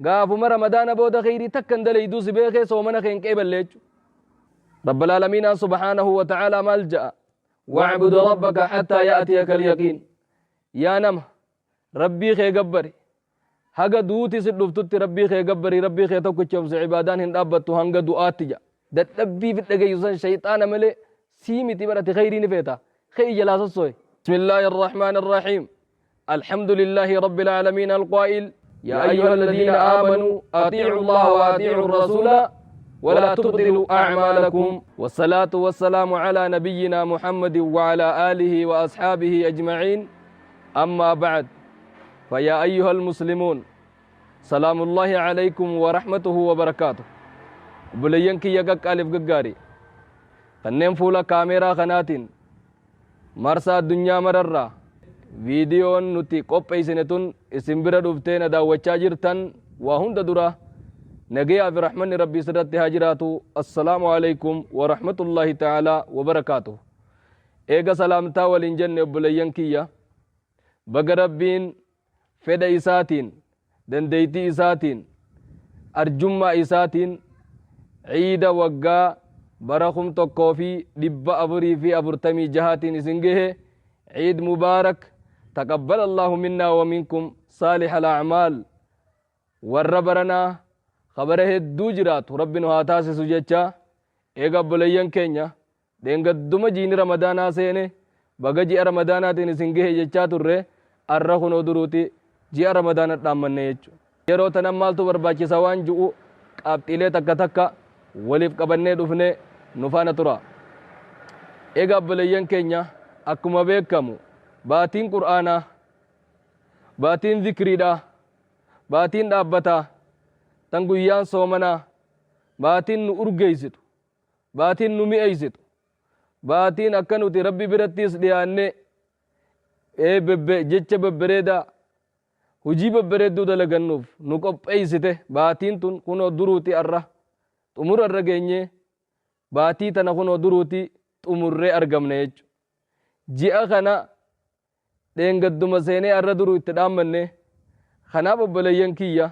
Gaafuma Ramadaana booda kheyrii takka hin daleyduu si beekee soomana kee hin qeeballe jechu. Rabbal Aalamiinaan subhaanahu wa ta'aalaa maal ja'a? Wa'bud rabbaka hattaa ya'tiyaka al-yaqiin. Yaa nama, Rabbii kee gabbari. Haga duuti si dhuftutti Rabbii kee gabbari, Rabbii kee tokkichoomsi ibaadaan hin dhaabbattu hanga du'aatti ja'a. Dadhabbii fi dhageessu san shayxaana malee sii miti bar ati kheyrii ni feeta. Khe'i jalaa sossohe. Bismillaahi Arrahmaani Arrahiim. الحمد لله رب العالمين القائل يا أيها الذين آمنوا أطيعوا الله وأطيعوا الرسول ولا تبطلوا أعمالكم والصلاة والسلام على نبينا محمد وعلى آله وأصحابه أجمعين أما بعد فيا أيها المسلمون سلام الله عليكم ورحمته وبركاته بلينك يقق ألف ققاري kanneen fuula kaameeraa kanaatiin marsaa addunyaa mararraa viidiyoon nuti qopheessine tun isin bira dhuftee na daawwachaa jirtan waa hunda dura nagayaa fi rahmanni rabbii sirratti haa jiraatu. Assalaamu alaikum wa rahmatullahi ta'ala wa barakaatuh. Eega salaamtaa waliin jenne, obboleeyyan kiyya, baga Rabbiin fedha isaatiin, dandeeytii isaatiin, arjummaa isaatiin ciida waggaa bara 1446tiin isin gahe. Ciid mubaarak, taqabbal Allahu minnaa wa minkum saalih al-a'maal. Warra baranaa kabara hedduu jiraatu Rabbi nu haa taasisu jecha. Eega obboleeyyan keenya, dheengadduma jiini Ramadaanaa seene, baga ji'a Ramadaanaatiin isin gahe jechaa turre. Arra kunoo duruuti ji'a Ramadaana dhaammanne jechu. Yeroo tanan maaltu barbaachisa waan ju'u qabxiilee takka takka waliif qabannee dhufne, nu faana tura. Eega obboleeyyan keenya, akkuma beekamu baatiin Qur'aanaa, baatiin zikriidha, baatiin dhaabbataa, tan guyyaan soomanaa, baatiin nu urgeeysitu, baatiin nu mi'eeysitu, baatiin akka nuti Rabbi birattis dhiyaannee jecha babbareedaa, hujii babbareedduu dalagannuuf nu qopheeysite. Baatiin tun kunoo duruuti arra xumura irra geenyee, baatii tana kunoo duruuti xumurree argamne jechu. Ji'a kana dheengadduma seenee arra duruu itti dhaammanne. Kanaaf obboleeyyan kiyya,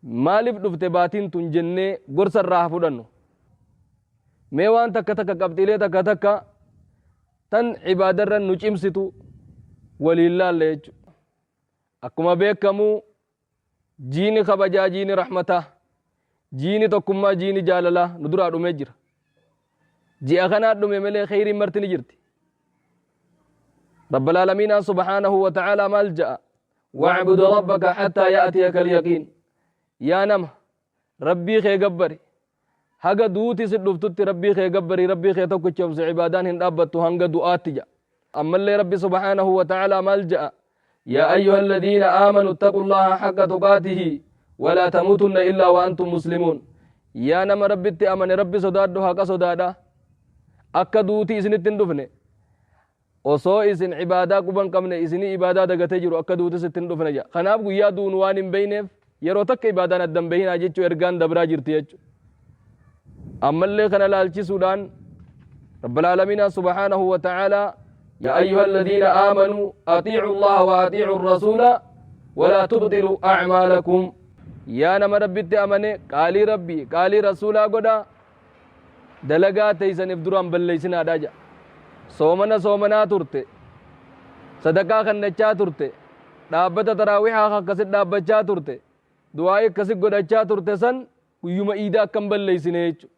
maaliif dhufte baatiin tun jennee gorsa irraa haa fudhannu. Mee waan takka takka, qabxiilee takka takka tan ibaadarra nu cimsitu waliin laalle jechuudha. Akkuma beekamu jiini kabajaa, jiini rahmataa, jiini tokkummaa, jiini jaalalaa nu duraa dhumee jira. Ji'a kanaa dhume malee kheyriin marti ni jirti. Rabbal Aalamiinaan subhaanahu wa ta'aalaa maal ja'a? Wa'bud rabbaka hattaa ya'tiyaka al-yaqiin. Yaa nama, Rabbii kee gabbari. Haga duuti si dhuftutti Rabbii kee gabbari, Rabbii kee tokkichoomsi ibaadaan hin dhaabbattu hanga du'aatti ja'a. Ammallee Rabbi subhaanahu wa ta'aalaa maal ja'a? Yaa ayyuha alladhiina aamanu ittaqullaha haqqa tuqaatihi walaa tamuutunna illaa wa antum muslimuun. Yaa nama Rabbitti amane, Rabbi sodaadhu, haqa sodaadha. Akka duuti isinitti hin dhufne. Osoo isin ibaadaa quban qabne, isinii ibaadaa dagatee jiru, akka duuti sitti hin dhufne jedha. Kanaaf guyyaa duunu waan hin beeyneef yeroo takka ibaadaan addan bahinaa jechuu ergaan dabraa jirti jechuudha. Ammallee kana laalchisuudhaan Rabbal Aalamiinaa subhaanahu wa ta'aalaa يا أيها الذين آمنوا أطيعوا الله وأطيعوا الرسول ولا تبطلوا أعمالكم. يا نما ربي أمني، قالي ربي قالي رسولا قدا dalagaa teeysaniif duraan balleeysinaadha jedha. Soomana soomanaa turte, sadaqaa kannachaa turte, dhaabbata taraawihaa akkasit dhaabbachaa turte, du'aa'ii akkasit godhachaa turte san guyyuma iidaa akkan balleeysine jechuudha.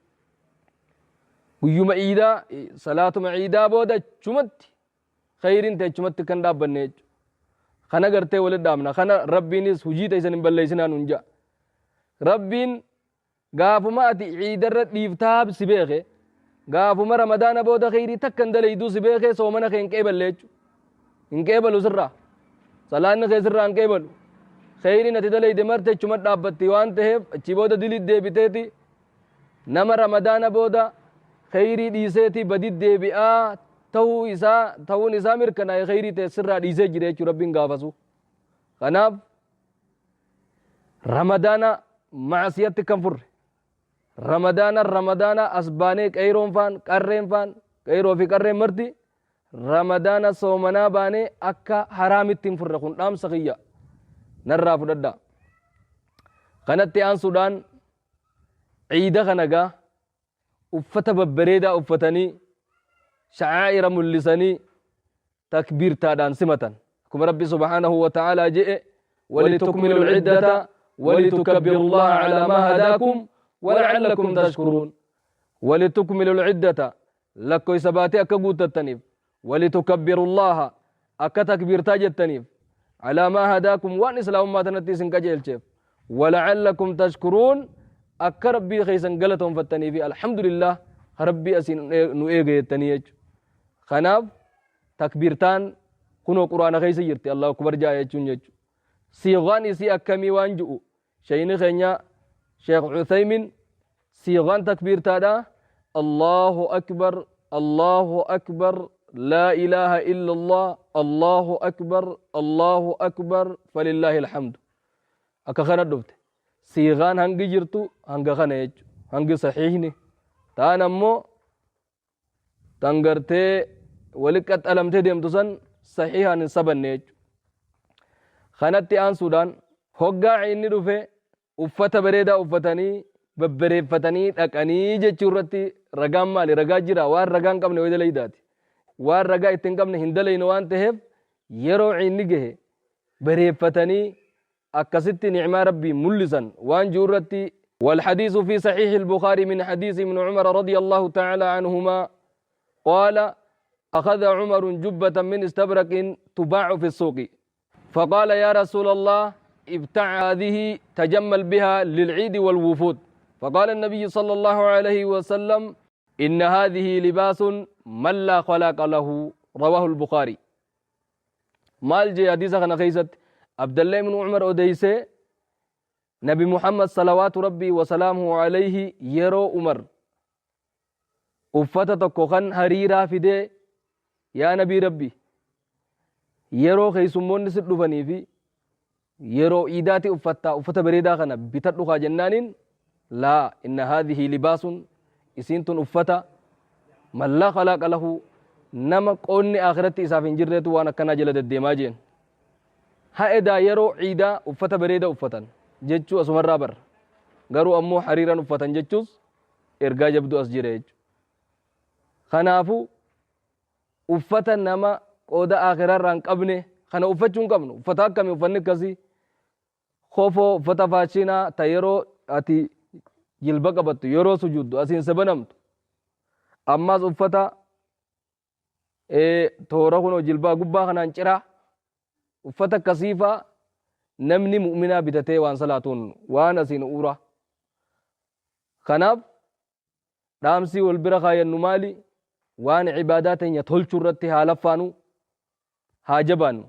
Guyyuma iidaa, salaatuma iidaa booda achumatti kheyriin ta'e achumatti kan dhaabbanne jechuudha. Kana gartee walit dhaabna. Kana Rabbiinis hujii teeysan hin balleeysinaa nuun ja'a. Rabbiin gaafuma ati ciidarra dhiiftaa si beeke, gaafuma Ramadaana booda kheyrii takka hin daleeyduu si beeke, soomana kee hin qeeballe jechuudha. Hin qeebalu sirraa. Salaanni kee sirraa hin qeebalu. Kheyriin ati daleeyde marte achuma dhaabbatti waan ta'eef achi booda dilii deebiteeti nama Ramadaana booda kheyrii dhiiseeti badi deebi'aa ta'uu isaa ta'uun isaa mirkanaa'e, kheyrii ta'e sirraa dhiisee jira jechuudha Rabbiin gaafasu. Kanaaf Ramadaana maasiyatti kan furre, Ramadaana Ramadaana as baanee qeeyroon faan, qarreen faan, qeeyroo fi qarreen marti Ramadaana soomanaa baanee akka haraamitti hin furre. Kun dhaamsa kiyya, narraa fudhadhaa. Kanatti aansuudhaan ciida kana gaa uffata babbareedaa uffatanii, sha'aa'ira mul'isanii, takbiirtaadhaan simatan. Akkuma Rabbi subhaanahu wa ta'aalaa je'e, walitukmilu lciddata walitukabbiru llaha calaa maa hadaakum wala'allakum tashkuruun. Walitukmilu lciddata, lakkoysa baatee akka guuttattaniif, walitukabbiru llaha, akka takbiirtaa jettaniif, calaa maa hadaakum, waan islaamummaa tanatti isin qajeelcheef, wala'allakum tashkuruun, akka Rabbii keessan galatoonfattanii fi alhamdulillah Rabbii asiin nu eege jettanii jechu. Kanaaf takbiirtaan kunoo quraana keessa jirti, Allahu akbar jaa jechuun jechu. Siiqaan isii akkamii waan ju'u, shayni keenya Sheekh Uthaymin, siiqaan takbiirtaadha Allahu akbar, Allahu akbar, laa ilaaha illa Allah, Allahu akbar, Allahu akbar, falillaahi alhamdu. Akka kana dhufte siiqaan hangi jirtu hanga kana jechu, hangi sahiihni taan ammoo tan gartee wali qaxxalamtee deemtu san sahiihaan hin sabanne jechu. Kanatti aansuudhaan hoggaa inni dhufe uffata bareedaa uffatanii babbareeffatanii dhaqanii jechuu irratti ragaan maali? Ragaa jira? Waan ragaa hin qabne way dalaydaati. Waan ragaa itti hin qabne hin dalayne waan ta'eef, yeroo inni gahe bareeffatanii akkasitti nicmaa Rabbii mul'isan waan jiru irratti, والحديث في صحيح البخاري من حديث ابن عمر رضي الله تعالى عنهما قال: أخذ عمر جبة من استبرق تباع في السوق، فقال: يا رسول الله، ابتع هذه تجمل بها للعيد والوفود. فقال النبي صلى الله عليه وسلم: إن هذه لباس من لا خلاق له. رواه البخاري. Maal jee hadiisa kana keessatti Abdallah ibn Umar odeyse? Nabi Muhammad salawaatu Rabbii wasalaamuhu alayhi yeroo Umar uffata tokko kan hariiraa fidee, yaa Nabii Rabbi, yeroo keessummoonni si dhufanii fi yeroo iidaati uffattaa, uffata bareedaa kana bitadhu kaa jennaaniin, laa, inna haadhihi libaasun, isiin tun uffata, man laa khalaaqa lahu, nama qoonni akhiratti isaaf hin jirreetu waan akkanaa jala deddeemaa jeen. Ha edaa yeroo ciidaa uffata bareeda uffatan jechuu asumarraa barra. Garuu ammoo hariiran uffatan jechuus ergaa jabduu as jira jechu. Kanaafu uffata nama qooda akhiraarraa hin qabne kana uffachuu hin qabnu. Uffata akkamii uffanni akkasii? Kofoo, uffata faashinaa ta yeroo ati jilba qabattu, yeroo sujuuddu asiin sabanamtu, ammaas uffata toora kunoo jilbaa gubbaa kanaan ciraa, uffata akkasiifaa namni mu'minaa bitatee waan salaatuun waan asiin uura. Kanaaf dhaamsii wal bira kaayannu maali? Waan ibaadaa teenya tolchuu irratti haa laffaanu, haa jabaannu.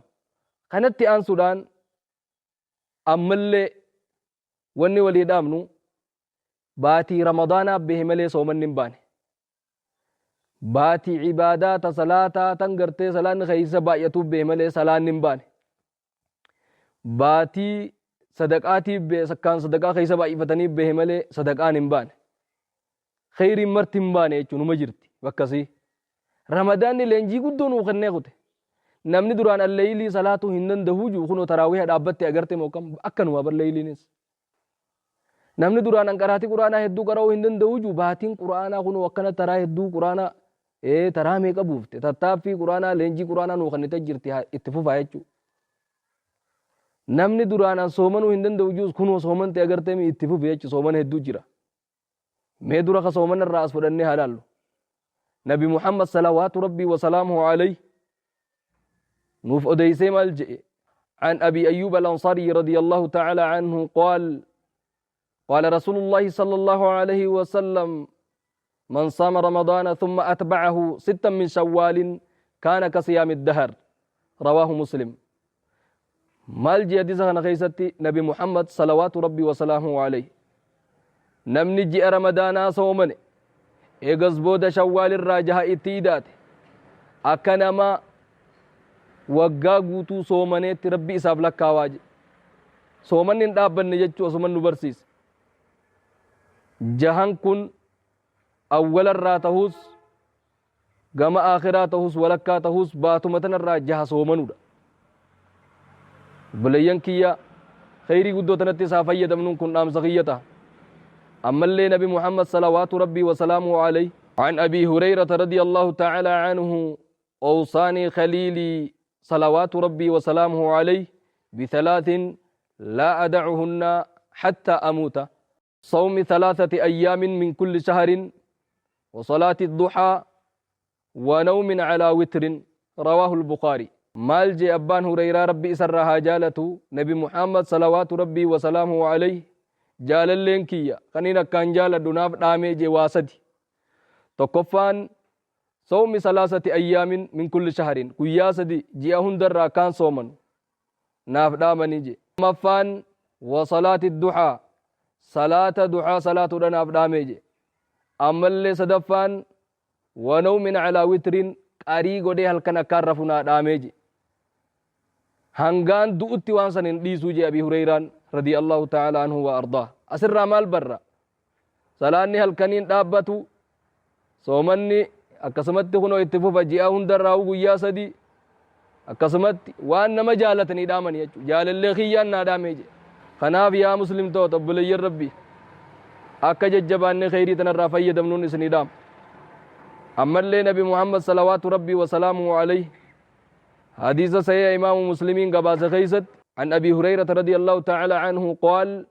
Kanatti aansuudhaan ammallee wanni walii dhaamnu, baatii Ramadaanaa bahe malee soomanni hin baane. Baatii ibaadaa ta salaataa tan gartee salaanni keessa baay'atuuf bahe malee salaanni hin baane. Baatii sadaqaatii bahe, sakkaan sadaqaa keessa baay'ifatanii bahe malee sadaqaan hin baane. Kheyriin marti hin baane jechuun numa jirti bakkasii. Ramadaanni leenjii guddoo nuu kennee kute. Namni duraan alleeylii salaatuu hin danda'uu jiru kunoo taraawiha dhaabbatte agarte moo kam akkanuma bar leeyliinis. Namni duraan anqaraatii quraanaa hedduu qara'uu hin danda'uu jiru baatiin quraanaa kunoo akkana taraa hedduu quraanaa taraa meeqa buufte, tattaaffii quraanaa, leenjii quraanaa nuu kennite jirti, itti fufaa jechuudha. Namni duraan an soomanuu hin danda'u jirus kunoo soomante agartee mi, itti fufi jechuudha, soomana hedduu jira. Mee dura ka soomana irraa as fudhannee haa laallu. Nabi Muhammad salawaatu Rabbii wasalaamuhu alayhi nuuf odeysee maal je'e? عن أبي أيوب الأنصاري رضي الله تعالى عنه قال: قال رسول الله صلى الله عليه وسلم: من صام رمضان ثم أتبعه ستا من شوال كان كصيام الدهر. رواه مسلم. Maal jee hadiisa kana keessatti Nabi Muhammad salawaatu Rabbii wasalaamuhu alayhi? Namni ji'a Ramadaanaa soomane, eegas booda Shawwaal irraa jaha itti idaate, akka nama waggaa guutuu soomaneetti Rabbi isaaf lakkaawaa jedhe. Soomanni hin dhaabbanne jechuu asuman nu barsiise. Jahan kun awwalarraa tahus, gama akhiraa tahus, walakkaa tahus, baatuma tanarraa jaha soomanudha. Obboleeyyan kiyya, Kheyrii guddoo tanattis haa fayyadamnuun kun dhaamsa kiyya taha. Ammallee Nabi Muhammad salawaatu Rabbii wasalaamuhu alayhi. An Abii Hureyrata radiyallahu ta'ala anhu awsaanii khaliilii salawaatu Rabbii wasalaamuhu alayhi bithalaatin laa ada'uhunna hattaa amuuta. Sawmi thalathati ayyaamin min kulli shahrin wa salaati duhaa wa nawmin calaa witrin rawaahu al-Bukhaari. Maal jee abbaan Hureyraa Rabbi isarraa haa jaalatu Nabi Muhammad salawaatu Rabbii wa salaamuhu alayhi jaalalleen kiyya kaniin akkaan jaaladhu naaf dhaamee jee waa sadi. Tokkoffaan sawmi salaasati ayyaamin min kulli shahrin guyyaa sadi ji'a hundarraa akkaan soomanu naaf dhaamanii jee. Lammaffaan wa salaati duhaa salaata duhaa salaatuudha naaf dhaamee jee. Ammallee sadaffaan Wa nawmin alaa witrin qarii godhee halkan akkaan rafu naa dhaamee je. Hangaan du'utti waan san hin dhiisuu je Abii Hureyraan radiyallahu ta'ala anhu wa ardaa. Asirraa maal barra? Salaanni halkaniin dhaabbatu, soomanni akkasumatti kunoo itti fufa ji'a hundarraa'u guyyaa sadi akkasumatti waan nama jaalatanii dhaamanii jechuudha. Jaalallee kiyyaan naa dhaamee je. Kanaaf yaa muslimtoota obboleeyyan Rabbii akka jajjabaannee kheyrii tanarraa fayyadamnuun isinii dhaama. Ammallee Nabi Muhammad salawaatu Rabbii wasalaamuhu alayhi hadiisa sahiha imaamu Muslimiin gabaase keeysatti an Abi Hurayrata radiyallahu ta'ala anhu qaal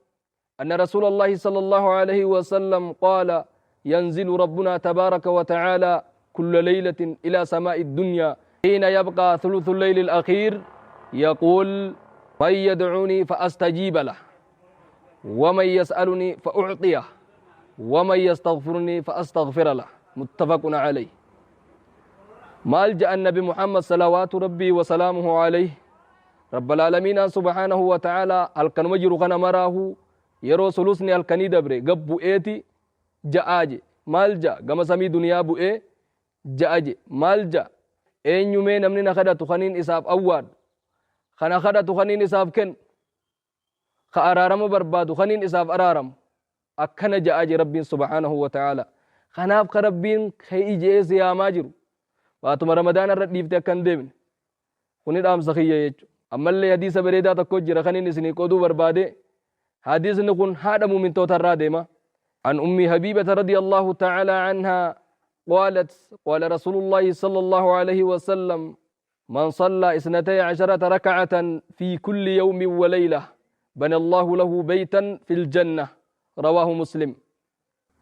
أن رسول الله صلى الله عليه وسلم قال ينزل ربنا تبارك وتعالى كل ليلة إلى سماء الدنيا حين يبقى ثلث الليل الأخير يقول من يدعوني فأستجيب له ومن يسألني فأعطيه ومن يستغفرني فأستغفر له متفق عليه مال جاء النبي محمد صلوات ربي وسلامه عليه Rabbal Aalamiinaan subhaanahu wa ta'aalaa halkanuma jiru kana maraahu yeroo sulusni halkanii dabre gad bu'eeti ja'aa je. Maal ja'a? Gama samii duniyaa bu'ee ja'a je. Maal ja'a? Eenyu mee namni na kadhatu kaniin isaaf awwaadhu? Ka na kadhatu kaniin isaaf kennu? Ka araarama barbaadu kaniin isaaf araaramu? Akkana ja'aa je Rabbiin subhaanahu wa ta'aalaa. Kanaaf ka Rabbiin ka'i je'ee si yaamaa jiru. Waatuma Ramadaana irra dhiifte akka hin deemne. Kuni dhaamsa kiyya jechu. Ammallee hadiisa bareedaa tokko jira kanin isinii qooduu barbaade. Hadiisni kun haadha mu'mintoota irraa deema. An Ummi Habiibata radiyallahu ta'ala anha qaalat qaala Rasuulullaahi sallallahu alayhi wa sallam man sallaa isnatay asharata raka'atan fi kulli yawmin wa layla bana Allahu lahu baytan fil janna rawaahu Muslim.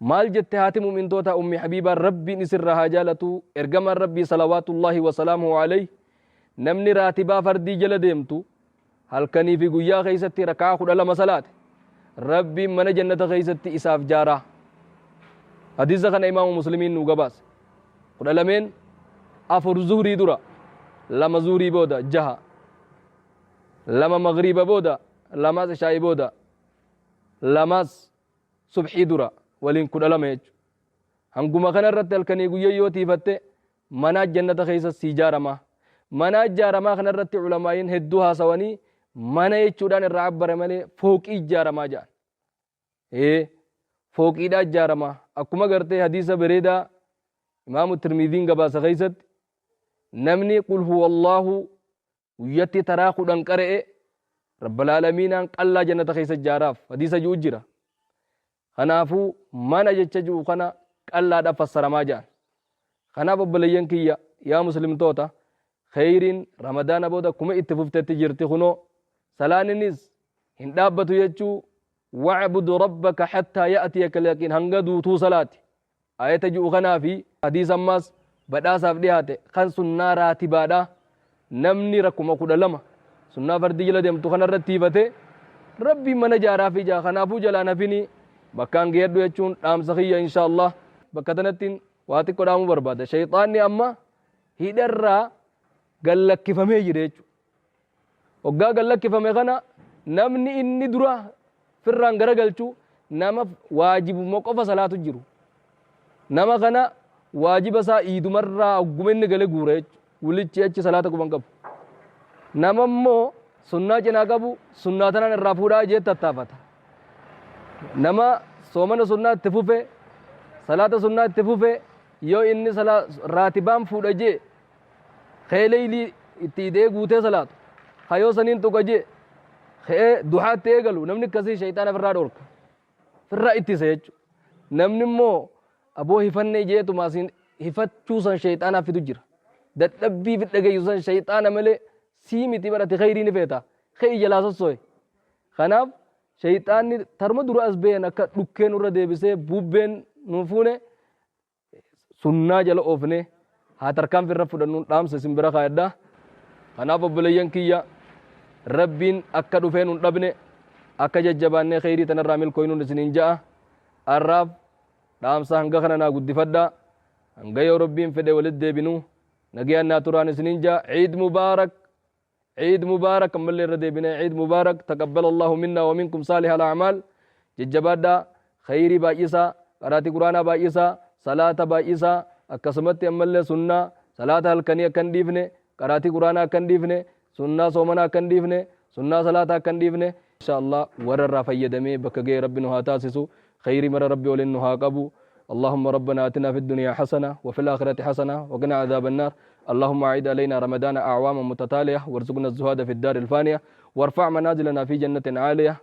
Maal jette haati mu'mintootaa Ummi Habiibaan Rabbiin isirraa haa jaalatuu ergamaan Rabbii salawaatullaahi wasalaamuhu alayhi namni raatibaa fardii jala deemtu halkanii fi guyyaa keessatti raka'aa 12 salaate Rabbiin mana jannata keessatti isaaf jaaraa. Hadiisa kana imaamu Muslimiin nuu gabaase. Kudha lameen afur zuhrii dura lama zuhrii booda jaha lama magriiba booda lamaas ishaa'ii booda lamaas subhii dura waliin 12 jechu. Hanguma kana irratti halkanii guyya yoo tiifatte manaa jannata keessa sii jaaramaa. Manaa jaaramaa kana irratti ulamaa'iin hedduu haasawanii mana jechuudhaan irraa abbare malee fooqii jaaramaa ja'an. Ee fooqiidhaa jaaramaa akkuma gartee hadiisa bareedaa imaamu Tirmiiziin gabaasa keessatti namni qul huwallaahu Guyyatti taraa 10 qara'e Rabbal Aalamiinaan qallaa jannata keessa ijaaraaf hadiisa ju'u jira. Kanaafuu mana jecha ju'u kana qallaadhaaf fassaramaa ja'an. Kanaaf obboleeyyan kiyya yaa muslimtoota kheyriin Ramadaana booda akkuma itti fuftetti jirti kunoo salaanninis hin dhaabbatu jechuu wa'bud rabbaka hattaa ya'tiyaka al-yaqiin hanga duutuu salaati. Aayata ju'u kanaa fi hadiisa ammaas badhaasaaf dhihaate kan sunnaa raatibaadha namni rakkuma 12 sunnaa fardii jala deemtu kana irratti tiifate Rabbiin mana jaaraafii ja'a kanaafuu jalaan hafinii bakkaan geeyadhu jechuun dhaamsa kiyya insha Allah. Bakka tanattiin waa xiqqo dhaamuu barbaada shayxaanni amma hidharraa gad lakkifamee jira jechuudha. Hoggaa gad lakkifame kana namni inni dura firraan garagalchu nama waajibuma qofa salaatu jiru. Nama kana waajiba isaa iidumarraa hogguma inni gale guura jechuudha. Wulichi achi salaata quban qabu. Nama immoo sunnaa cinaa qabu sunnaa tanaan irraa fuudhaa jee tattaafata. Nama soomana sunnaa itti fufe salaata sunnaa itti fufe yoo inni raatibaan fuudha jee Kee leeylii itti ida'ee guutee salaatu. Ka yoo saniin tuqa je'e. Ka'ee duhaatti eegalu namni akkasii shayxaana firraa dhorka. Firraa ittisa jechuudha. Namni immoo aboo hifannee jeetuma asiin hifachuu san shayxaanaaf fidu jira. Dadhabbii fi dhagayyu san shayxaana malee sii miti barate khayrii ni feeta. Ka'ii jalaa sosso'e. Kanaaf shayxaanni tarma dura as bayan akka dhukkee nurra deebisee bubbeen nu fuune sunnaa jala oofne haa tarkaanfi irra fudhannuun dhaamsa isin bira kaayadha. Kanaaf obboleeyyan kiyya Rabbiin akka dhufee nun dhabne akka jajjabaannee kheyrii tanarraa milkooynuun isiniin ja'a. Arraaf dhaamsa hanga kana naa guddifadha. Hanga yoo Rabbiin fedhe walitti deebinu nagayaan naa turaan isiniin ja'a. Eid Mubaarak! Eid Mubaarak ammallee irra deebinee Eid Mubaarak taqabbala Allahu minna wa minkum saalih al a'maal jajjabaadhaa khayrii baay'isaa qaraatii quraanaa baay'isaa salaata baay'isaa akkasumatti ammallee sunnaa salaata halkanii akka hin dhiifne qaraatii quraanaa akka hin dhiifne sunnaa soomanaa akka hin dhiifne sunnaa salaataa akka hin dhiifne insha Allah warra irraa fayyadamee bakka ga'e rabbi nu haa taasisu khayrii mara rabbi waliin nu haa qabu اللهم ربنا آتنا في الدنيا حسنة وفي الآخرة حسنة وقنا عذاب النار اللهم أعد علينا رمضان أعواما متتالية وارزقنا الزهاد في الدار الفانية وارفع منازلنا في جنة عالية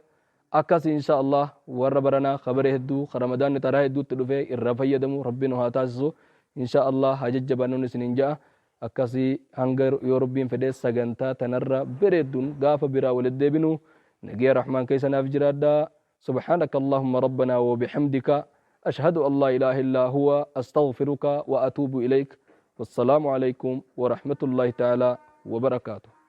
akkas insha Allah warra baranaa khabaree hedduu ka ramadaanni taraa hedduutti dhufee irraa fayyadamu rabbi nu haa taasisu insha Allah haa jajjabaannuun isiniin ja'a akkasii hanga yoo rabbiin fedhe sagantaa tanarra bereedduun gaafa biraa walitti deebinu nagiya rahmaan keessa naaf jiraadhaa سبحانك اللهم ربنا وبحمدك أشهد أن لا إله إلا هو أستغفرك وأتوب إليك والسلام عليكم ورحمة الله تعالى وبركاته.